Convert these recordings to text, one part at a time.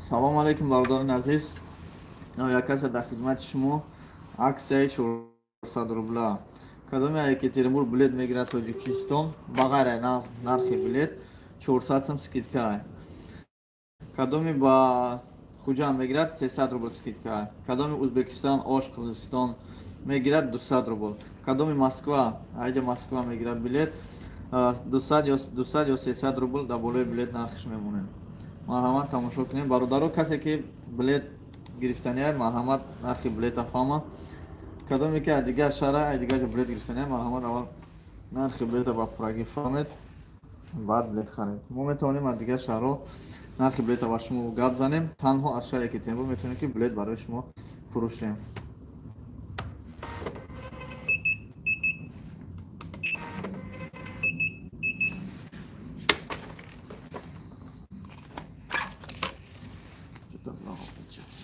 Салому алейкум, бародарони азиз. Як каса дар хизмати шумо, аксияи 400 рубла. Кадоме Екатеринбург билет мегирад Тоҷикистон, ба ғайр аз нархи билет 400 сум скидка. Кадоме ба Хуҷанд мегирад, 300 рубл скидка. Кадоми Узбекистон, Ош, Қирғизистон мегирад, 200 рубл. Кадоми Москва, айҷа Москва мегирад билет, 200 ё 200 ё 300 рубл дар болои билет нархш мемонем. Марҳамат, тамошо кунем, бародаро. Касе ки билет гирифтания, марҳамат, нархи билета фаҳма. Кадоме ки аз дигар шаҳра, аз дигар ҷо билет гирифтания, марҳамат, аввал нархи билета ба пуррагӣ фаҳмед, баъд билет харед. Мо метавонем аз дигар шаҳрҳо нархи билета ба шумо гап занем, танҳо аз шаҳри Екатеринбург метавонем ки билет барои шумо фурӯшем. Что-то много получается.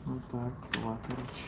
Вот так, два, короче.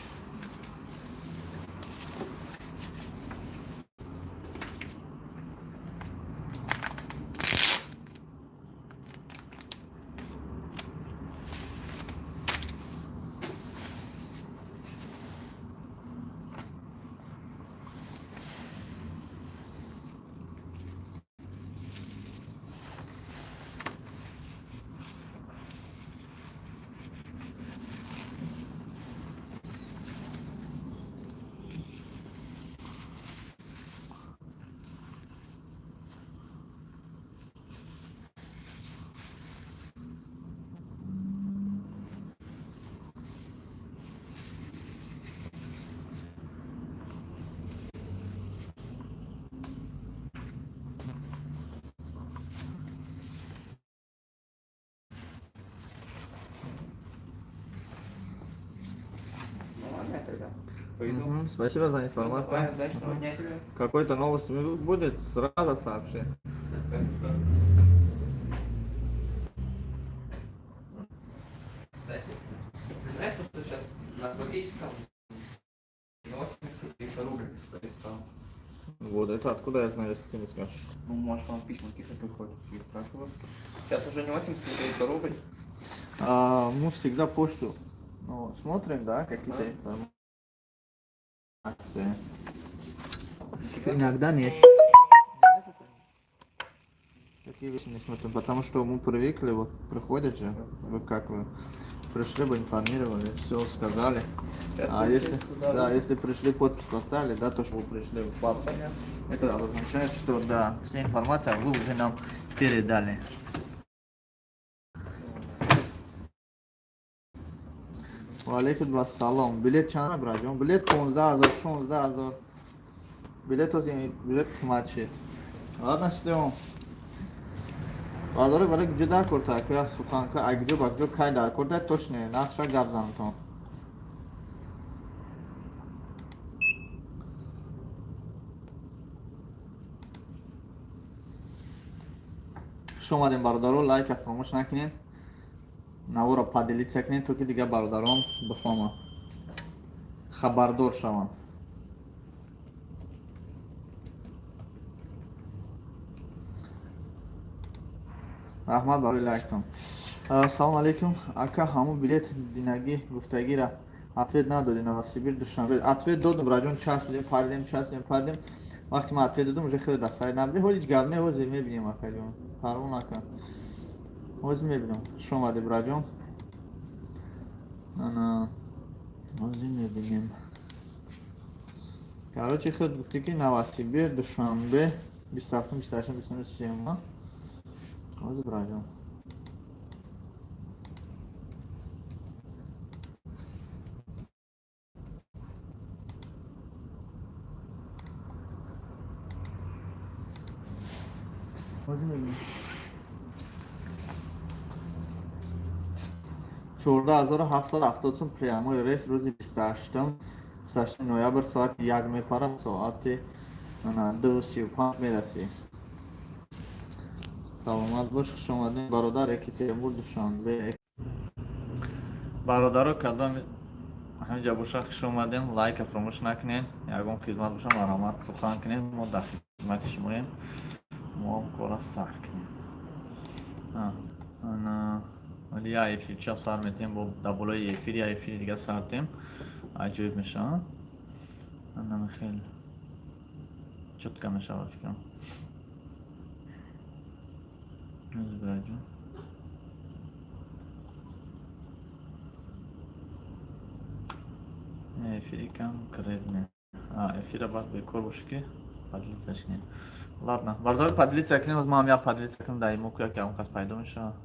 Ну ладно, я тогда пойду. Мгм, спасибо за информацию. Давай, удачного дня тебе. Какой-то новость будет, сразу сообщи. Кстати, ты знаешь, что сейчас на классическом 80 рубль стал? Вот это откуда я знаю, если ты не скажешь? Ну, может, вам письма каких-то приходят, я спрашиваю. Сейчас уже не 80 рублей, а рубль. А, мы всегда почту, ну, смотрим, да, какие-то информации. Иногда нет. Такие вещи не смотрим, потому что мы привыкли, вот приходят же, вы как вы пришли бы, информировали, все сказали. Сейчас А если, получается, да, да, если пришли, подпись поставили, да, то, что вы пришли в папку, Понятно. это означает, что да, вся информация вы уже нам передали. Валейкум ассалом. Билет чанд, браҷон? Билет 15 ҳазор, 16 ҳазор. Билет ҳозир уже қимат шид. Ладно, счастливо. Бардори, вале куҷо дар кор та? Куя суханка, а куҷо ба куҷо, кай дар кор та? Точно нақша гап зантон. Хуш омадем, бародаро, лайка фаромӯш накунед. Наворо поделиться кунед, то ки дигар бародарон бифаҳманд. Хабардор шаванд. Раҳмат барои лайктон. Салому алейкум, ака, ҳамун билет динагӣ гуфтагира ответ надодӣ, Новосибир Душанбе. Ответ додум, браҷон, часпидем, паридем, часпидем, паридем. Вақте ман ответ додум, уже хеле дастсай набуди. Ҳоҷ ҳеҷ гап не, ҳозир мебинем, акаҷон. Парво накун. Ҳозир мебинам. Хуш омадӣ, браҷон. Ана, ҳозир мебинем. Короче, худ гуфтӣ ки Новосибир Душанбе 27, 28, 29, 30. Ҳозир, браҷон. Ҳозир мебинем. 14 770 сум прямой рейс рӯзи 28, 28 ноябр, соати 1 мепарад, соати 2:35 мерасӣ. Саломат бош, хуш омадем, бародар. Екатеринбург Душанбе. Бародаро, кадом ҳаминҷа боша, хуш омадем. Лайка фаромӯш накунед. Ягон хизмат боша, марҳамат, сухан кунед, мо дар хизмати шумоем. Мо кора сар кунем. Вали я эфирча сар метем, бо дар болои эфир я эфири дига сартем, аҷоиб мешавад. Анаме хеле чётко мешавад, фикрам. Браҷон, эфири конкретно эфира баъд бекор боша, ки поделиться кунем. Ладно, бардор, поделиться кунем. Ман як поделиться кунам дар имоку, як ягон кас пайдо мешавад.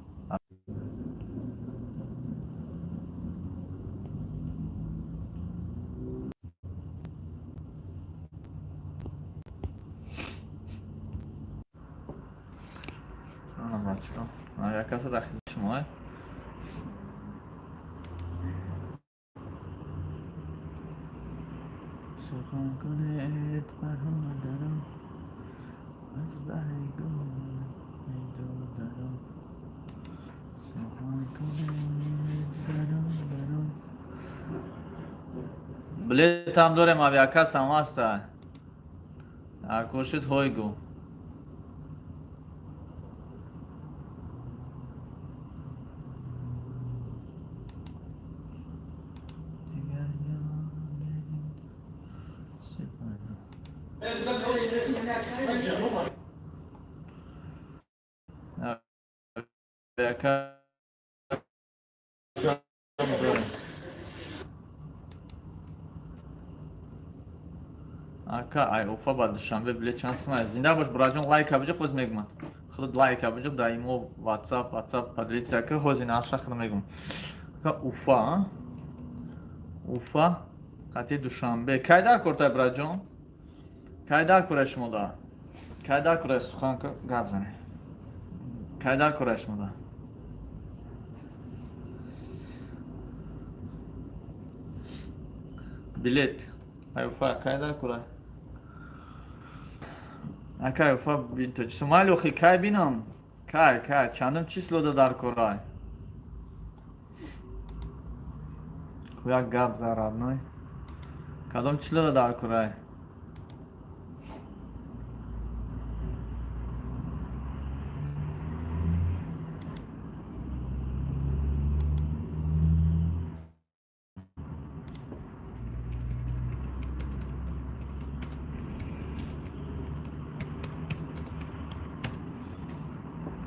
Як каса дар хидмати шумо. Сухан кунед, бародарам, аз баҳри гул додарам. Сухан кунед, бародарам. Билетам дорем, авиакассам ҳаста. Акошид ҳойгу. Авиакассам дорем. Ака, ай Уфа ба Душанбе билет чанд сум? Зинда бош, бураҷон. Лайка биҷо, хоз мегумам. Худ лайка биҷо, дар имо, ватсап поделиться ка, хози нарша худ мегум. Ака, Уфа, Уфа қати Душанбе кай дар кортай, бураҷон? Кай дар кора шумо да? Кай дар кора? Сухан гап зане. Кай дар кора шумо да? Билет ай Уфа кай дар кора? Акай, Уфа бин Сомали охи кай бинам? Кай чандум число да дар корай? Як гап за, родной. Кадом число да дар корай?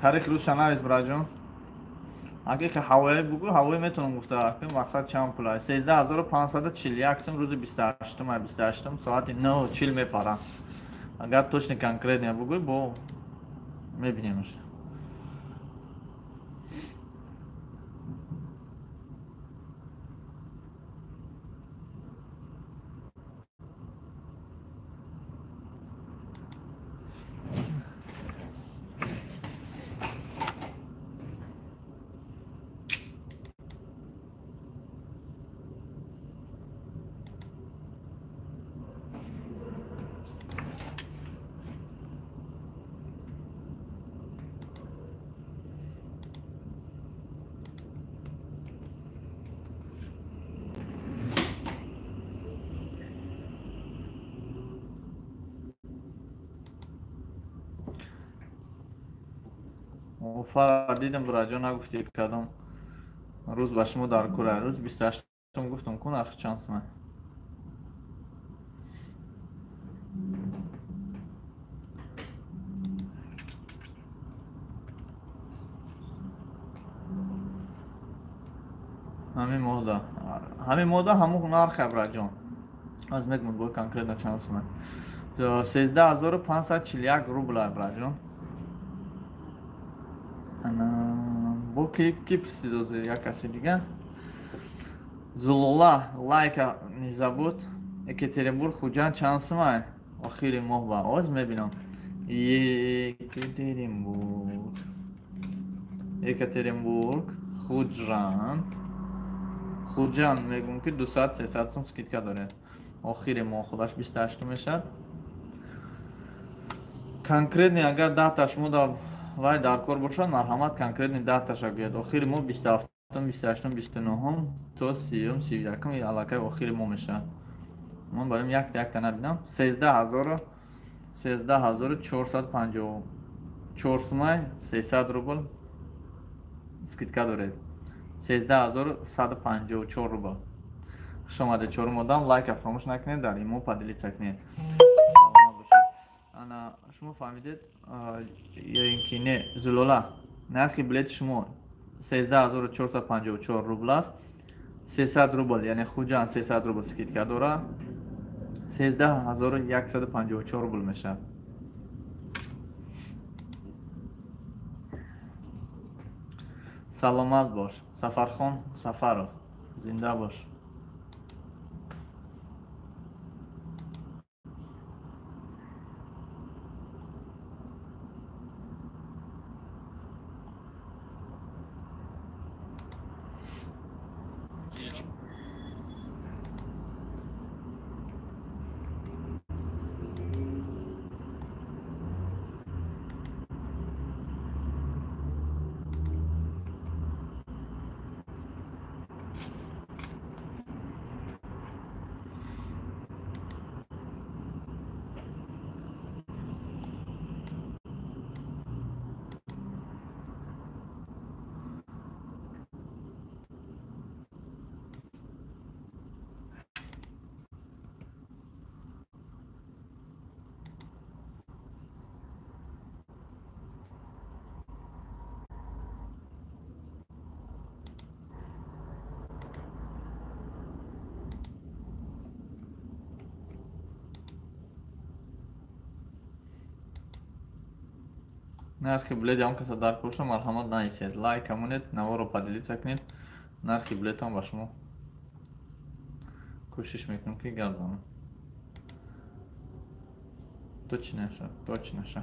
Тарихи рӯзша навис, браҷон. Аки ҳавоя бугӯ, ҳавоя метавонам гуфта. Аки мақсад чанд пула? 13 541 сум. Рӯзи 28-ум, ай 28-ум соати 9:40 мепарам. Агар точно конкретно бугӯй, бо мебинемш. Уфа дидам, браҷон, нагуфтӣ кадом рӯз ба шумо дар кура. Рӯз 28-ум гуфтам ку, нарх чанд сум? Ҳамин моҳда, ҳамин моҳда ҳамун нархе, браҷон. Аз мегум бо конкретно чанд сум: 13 541 рубла, браҷон. Бо ки писидози, як каси дига. Зулола, лайка не забудь. Екатеринбург, Хуҷанд чанд сумай охири моҳ? Ба оз мебинам. Екатеринбург, Екатеринбург, Хуҷанд. Хуҷанд мегӯм, ки 200, 300 сум скидка доред. Охири моҳ худаш 28 мешавад. Конкретный агар дата шумо вай дар кор бошад, марҳамат, конкретный даташа гӯяд. Охири моҳ 27. 28, 29 то 30, 31 аллакай охири мо мешавад. Ман барои якта якта набинам. 13 454 сумай 300 рубл скидка доред. 13 154 рубл. Хуш омадед, чорум одам. Лайка фаромӯш накунед, дар имо поделиться кунед. Саломат бошед. Ана, шумо фаҳмидед ё ин ки не? Зулола, нархи билети шумо 13 454 рубл аст. 300 рубл, яъне Хуҷанд 300 рубл скидка дорад. 13 154 рубл мешавад. Саломат бош, Сафархон Сафаров, зинда бош. Нархи билети он каса дар курса, марҳамат, нависед, лайк монед, наворо поделиться кунед. Нархи билетам ба шумо кӯшиш мекунам, ки гап занам. Точно ша, точно ша.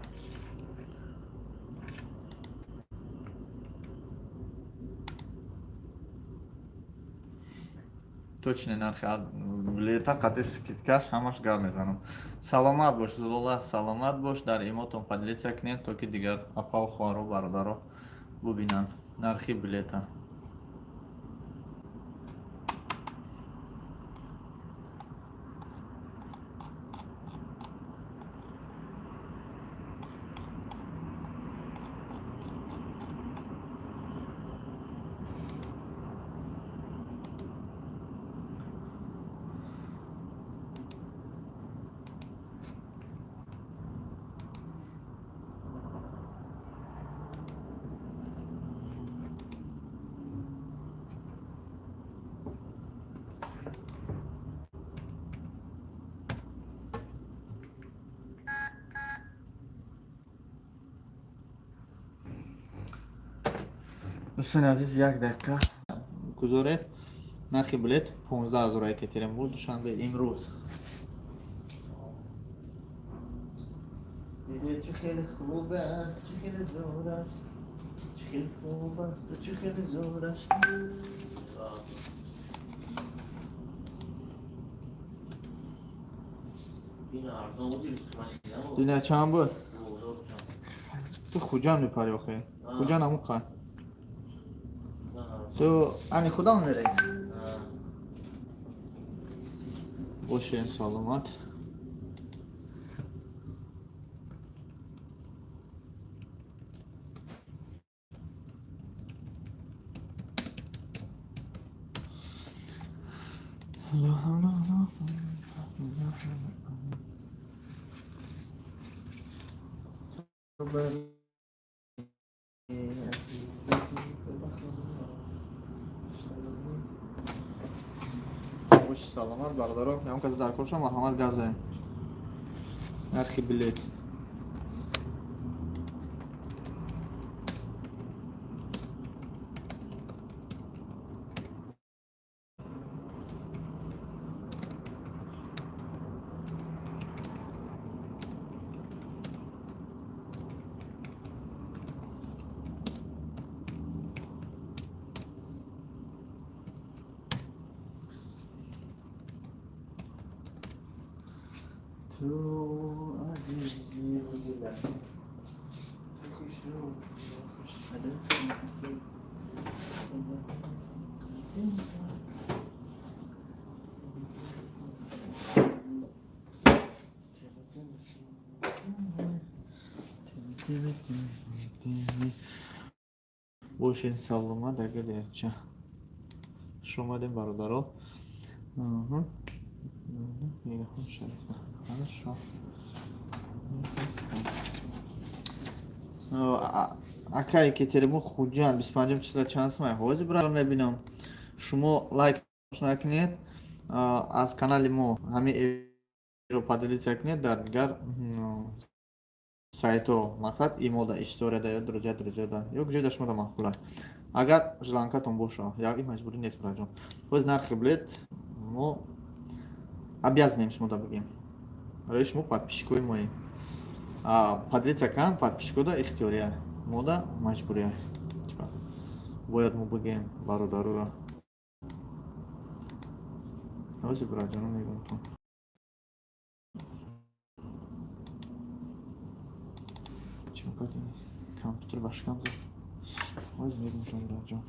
Точно нархи билета қати скидкаш ҳамаш гап мезанам. Саломат бош, Зулола, саломат бош. Дар имотон поделиться кунед, то ки дигар апаву хоҳару бародаро бубинанд нархи билета. Дӯстони азиз, як дақиқа гузоред. Нархи билет 15 000 Екатеринбург Душанбе имрӯз. Чӣ хеле хуб аст, чӣ хеле зор аст, чӣ хеле хуб аст, чӣ хеле зор аст. Дина чанд буд? Ту Хуҷанд мепари охе? Хуҷанд ҳамун қа ту ани худам мераи. Бошед саломат. Боши саломат, бародаро. Ягон кас дар кор шумо, марҳамат, гап занед. Нархи билет. Ту азизи дилам, ту хушрӯ, хушқадам. Бошед саломат, агар якча хуш омадем, бародаро. Хорошо. Ака, Екатеринбург, Хуҷанд, 25 числа чанд сумай? Ҳозир бира мебинам. Шумо лайк накунед, аз канали мо ҳамин эро поделиться кунед дар дигар сайтҳо, мақсад имода, историяда ё друзья, друзьяда ё ҷойда шумода маъқула, агар желанкатон боша. Як маҷбурӣ нест, бираҷон. Ҳоз нархи билет мо обязанем шумода бигем, барои шумо подписчикои моем. Поделиться кан подписчикода ихтиёрия, мода маҷбурия, бояд мо бигем бародарура. Ҳозир, бираҷоно, мегӯм. Компютер ба шикам зад. Ҳозир мегӯм, бираҷон,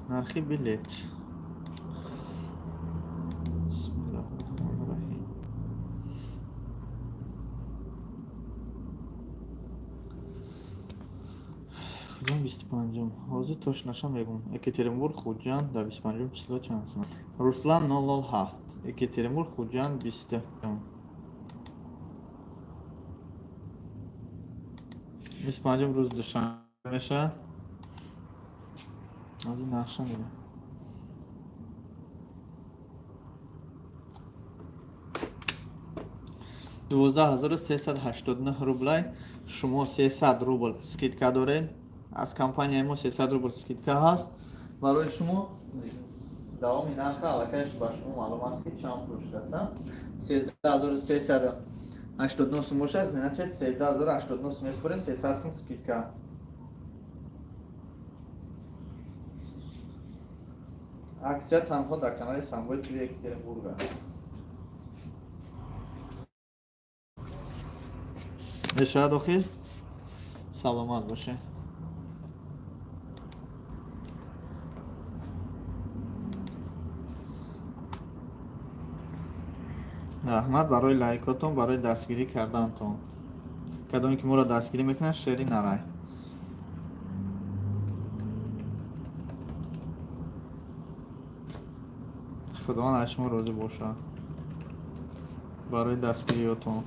нархи билет. Бисмиллоҳи роҳмони раҳим. Хуҷанд, 25-ум. Ҳозир точноша мегӯм. Екатеринбург, Хуҷанд дар 25-ум число чанд сум? Руслан 007. Екатеринбург, Хуҷанд, 25-ум, рӯзи душанбе мешавад. Ҳозир нақша мегӯм. 12 389 рублай. Шумо 300 рубл скидка доред. Аз компанияи мо 300 рубл скидка ҳаст барои шумо. Давоми нарха аллакай ба шумо маълум аст, ки чанд пул шудааст. 13 389 сум бошад, значит, 13 089 сум меспоред, 300 сум скидка. Акция танҳо дар канали Самбои ТВ Екатеринбург аст. Мешавад охир. Саломат бошед. Раҳмат барои лайкотон, барои дастгирӣ карданатон. Кадоме ки моро дастгирӣ мекунад, шери нарай. Худованд аз шумо розӣ бошад барои дастгириётон.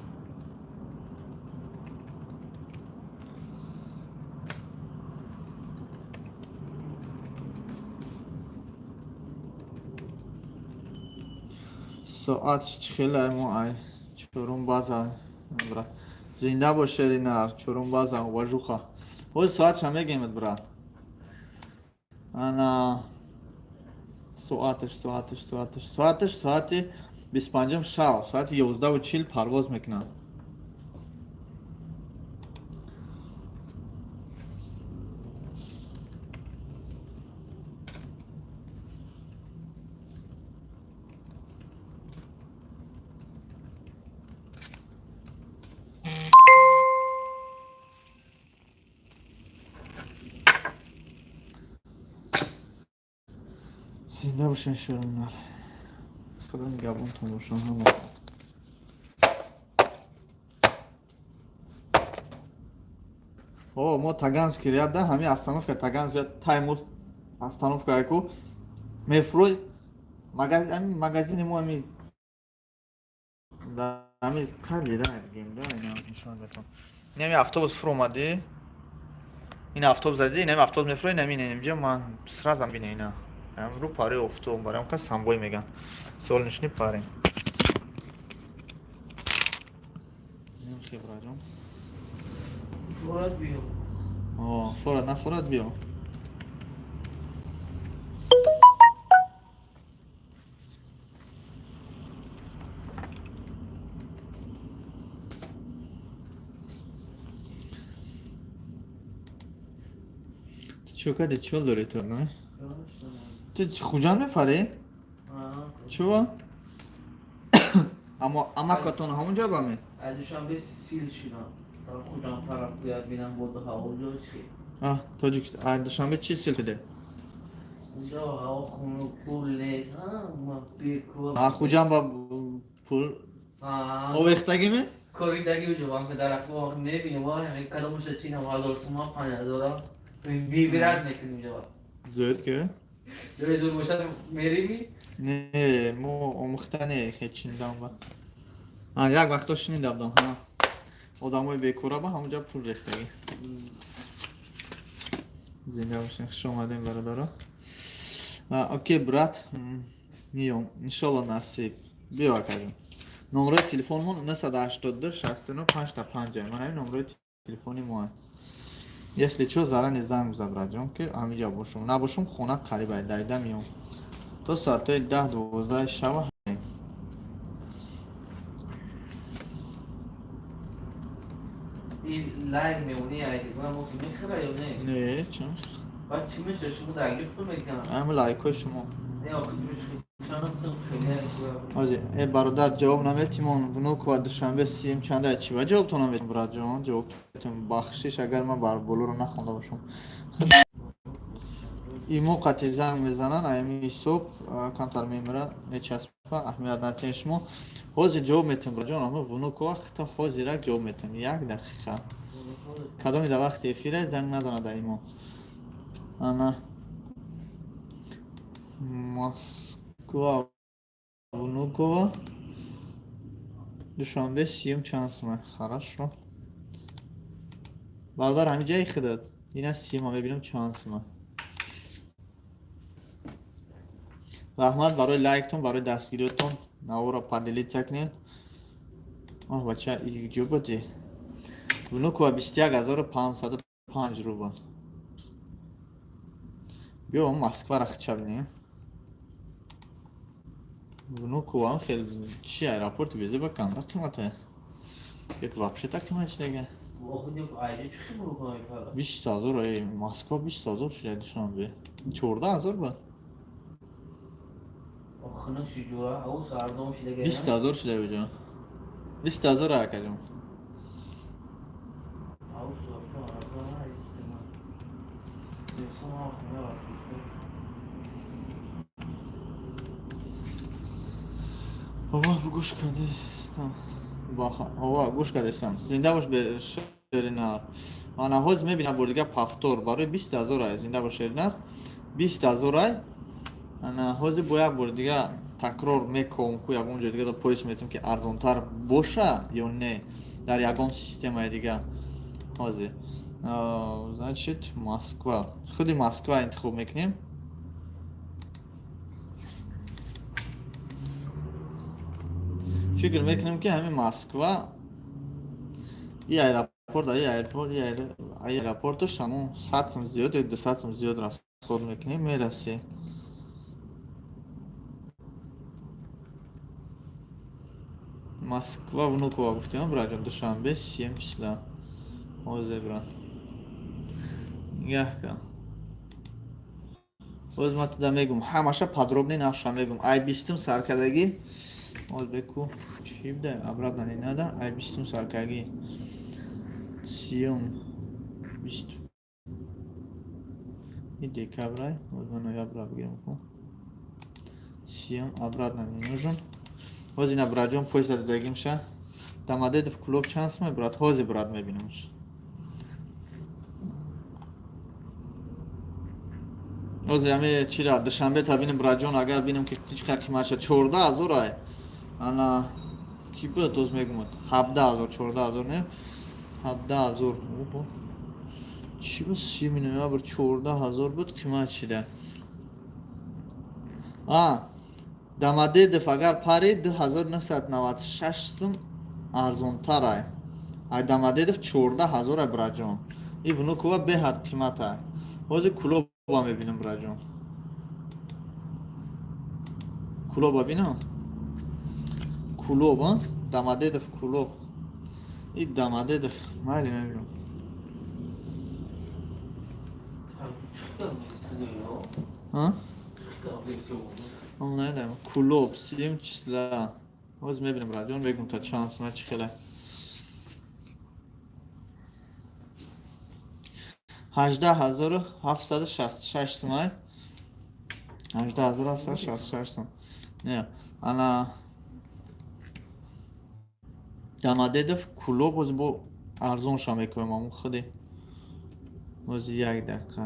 Соат чӣ хеле? Мо ай чорум база, брат. Зинда бош, шери нар. Чорум база, уважуха. Ҳози соатша мегемед, брат. Ана соаташ соати 25-ум шав, соати 11:40 парвоз мекунад. Зинда бошен, шеронар. Худо нигаҳбонтон бошам ҳама. О, мо Таганский ряд да, ҳамин остановка Таганский ряд, таймус остановка яку мефурӯй, ҳамин магазини мо ҳамин ҳамин қадри ра бигем да, ина нишон метон. Ин ҳамин автобус фуромадӣ, ин автобус задӣ, ин ҳамин автобус мефурӯй, ин ҳамин инҷа ман сразу бина, ина рӯ пари офтоб, барам ка самбой меган, солнечный парень. Хебраҷон. Фурат биё. О, фурат на, фурат биё. Чӣ кардӣ? Чӣ дорӣ ту? Ту Хуҷанд мепарӣ? Чува? Аммо амакатон ҳамонҷа ба ме? Аз Душанбе сил шудам. Хуҷанд тараф бояд бинам, боду ҳаво ҷо чи. Тоҷик Душанбе чӣ сел шуде? Хуҷанд ба пул овехтагиме? Зӯр ки? Не, мо омӯхта не, хе чиндам ба. Як вақто шунида будам, одамои бекора ба ҳамонҷа пул рехтагӣ. Зинда бошед, хуш омадем, бародаро. Окей, брат, миём, иншолло, насиб. Биё, акаҷон. Номерои телефонмон 982 69 55. Ман ҳамин номерои телефони моа. Если чо, заранее занг биза, братҷон, ки ҳаминҷа бошум. Набошум, хона қариба, дайда миём. То соатҳои 10-12 шаба. Лайк мемонӣ, мехӯра ё не? Не, чӣ? Баъд чӣ меша? Шумо даргир пул мекунам? Ҳамин лайкҳои шумо. Не, охир чанд сум хеле. Ҳозир, э, бародар, ҷавоб наметимон. Внуково Душанбе сиюм чанда? Чӣ ба ҷавобтон наметим, братҷон? Ҷавоб метим. Бахшиш, агар ман бар болоро нахонда бошам. Имо қати занг мезананд, ами ҳисоб камтар мемира, мечаспа, аҳамият натиҳен шумо. Ҳозир ҷавоб метим, братҷон, ама Внуково хита ҳозирак ҷавоб метим. Як дақиқа. Кадоми дар вақти эфира занг назанад дар имо. Ана. Москва, Внуково. Душанбе сиюм чанд сума? Хорошо. Бародар, ҳамин ҷаи худат. Ина сиюма мебинам чанд сума. Раҳмат барои лайктон, барои дастгириётон. Наворо поделиться кунед. Оҳ, бача, ҷо буди? Внуково 21 505 рубл. Биё, Москваро хича бинем. Внуково хел чи аэропорти безеба канда қимата. Як вообще так қимат шудага. 20 000, эй, Москва 20 000 шуда Душанбе. 14 000 ба. 20 000 шуда буҷо. 20 000 акаҷон. Ова, гӯш кардестам. Ова, гӯш кардестам. Зинда бош, Шеринар. Ана ҳозир мебинам бор дига повтор барои 20 000 ай. Зинда бош, Шеринар. 20 000 ай. Ана ҳозир бо як бор дига такрор мековам ку, ягон ҷои дига поиск метавам, ки арзонтар боша ё не дар ягон системаи дига. Ҳозир. Значит, Москва. Худи Москва интихоб мекунем. Фикр мекунем, ки ҳамин Москва и аэропорт, и аэропорт, и аэропорташ ҳамон 100 сум зиёд ё 200 сум зиёд расход мекунем, мерасӣ. Москва Внуково гуфтем, братҷон, Душанбе сиюм числа. Ҳозир, брат. Нигаҳ кун. Боз ман туда мегум, ҳамаша подробный нақша мегум. Ай бистум саркардагӣ. Ҳозир беку чӣ буда? Обратно не надо. Ай бистум саркардагӣ. Сиюм бист. И декабрай. Ҳозир ман ноябрь бигирам ку. Сиюм обратно не нужен. Ҳозир ина, братҷон, поезда додагимша. Домодедово Кӯлоб чанд сума, брат? Ҳозир, брат, мебинамш. Ҳозир ҳами чира Душанбе та бинем, братҷон, агар бинем, ки чӣ қадр қимат шуд. 14 000 ай. Ана ки буд, доз мегумад. 17 000, 14 000 не? 17 000. Опа. Чӣ буд? 30 ноябр 14 000 буд, қимат шида. А, Домодедово агар пари 2996 сум арзонтар ай. Ай Домодедово 14 000 ай, братҷон. И Внуково беҳад қимат ай. Ҳозир Кӯлоба мебинам, братҷон. Кӯлоба бинам. Кӯлоб, а? Домодедово Кӯлоб. И Домодедово майли мебинам. А? Онлайн Кӯлоб сиюм числа. Ҳозир мебинам, братҷон, мегум та чанд сума чӣ хеле. 18 766 сумай, 18 766 сум. Не, ана Домодедово, Кулоб ҳозир бо арзонша мекунем, аму худи ҳозир, як дақиқа.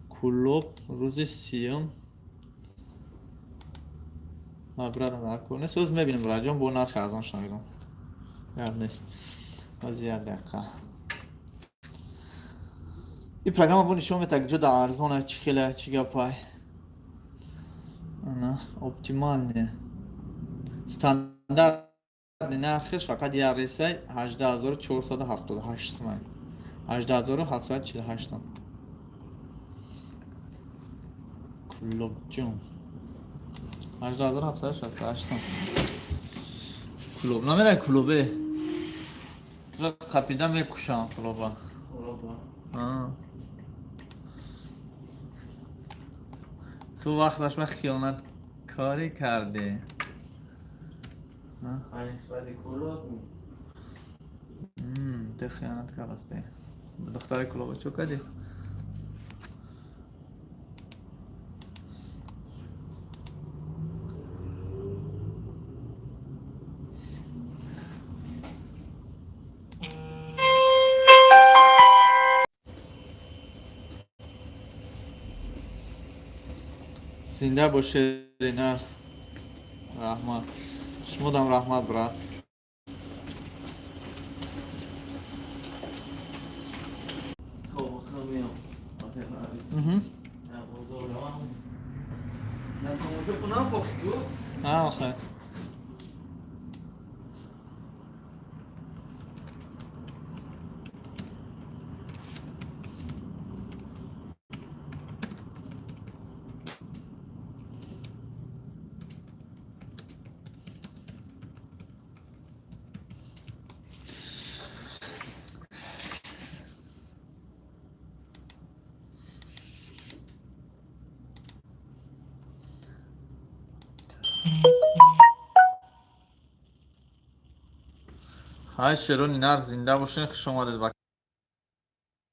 Кулоб рӯзи 30-ум брата накор нест. Ҳозир мебинем, братҷон, бо нархи арзонша мегӯм, гап нест. Ҳозир, як дақиқа. Ин программа бо нишон метад, ҷода арзона, чӣ хела, чӣ гапай. Ана оптимальный, стандартный нархиш фақат як рейсай 18 478 сумай, 18 748 сум. Кулобҷон, 18 768 сум. Кулоб намерай, Кулобе тура қапида мекушам, Кулоба. Кулоба. Ту вақташ ма хиёнаткорӣ кардӣ. Нисбати Кулоб. Ту хиёнат кардасти, духтари Кулоба чӯ кардӣ? Зинда бошед, Ринар, раҳмат, шумодам раҳмат, брат. Хоб, меом. Бозор равам. На тамошо кунам похту. Охе. Ҳай, шерони нар, зинда бошед, хуш омадед ба